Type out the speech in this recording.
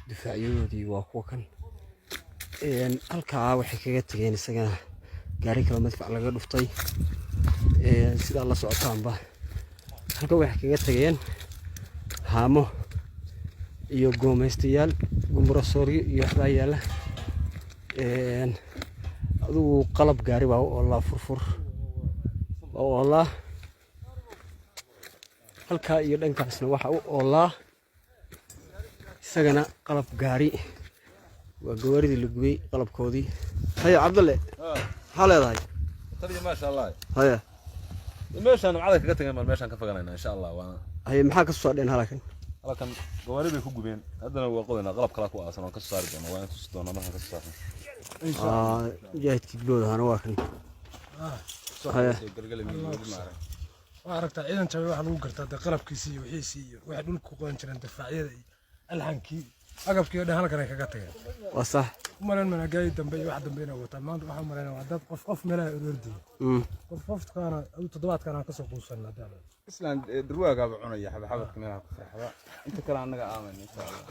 Difaacyadoodii waa kuwa kan. Halkaa waxay kaga tageen isagana gaari kale madfac laga dhuftay. Sidaa la socotaanba, halka waxay kaga tageen haamo iyo goomaystayaal, gumurasooryo iyo waxbaa yaala. Adigu qalab gaari baa u oolaa, furfur baa u oolaa. Halkaa iyo dhankaasna waxaa u oolaa isagana qalab gaari, waa gawaaridii la gubay qalabkoodii. Haya Cabdalle, maxaa leedahay? Taliya, maasha Allah. Haya. Meeshaan nimcada kaga tageen baan meeshaan ka faganayna, insha Allah. Waana Haye, maxaa ka soo dheen halkan? Halkan gawaari bay ku gubeen, haddana waa qodaynaa. Qalab kalaa ku aasan waan ka soo saari doonaa, waan tusi doonaa markaan ka soo saarno. Mujaahidkii bilowdahana waa kan. Haya. Waa aragtaa, ciidan jabay waxaa lagu gartaa dee qalabkiisii iyo wixiisii iyo waxay dhulka ku qodan jireen, difaacyada iyo alxankii, agabkii oo dhan halkan ay kaga tageen. Waa sax. U malayn managayi dambe iyo wax dambe inay wataan maanta. Waxaan malaynaa waa dad qof qof meelaha orordaya, qof qofkaana adu toddobaadkan aan kasoo quusanna haddaan. Islaan durwaagaaba cunaya xabxabadka meelaha ku seexda, inta kale annaga aamayna, insha Allah.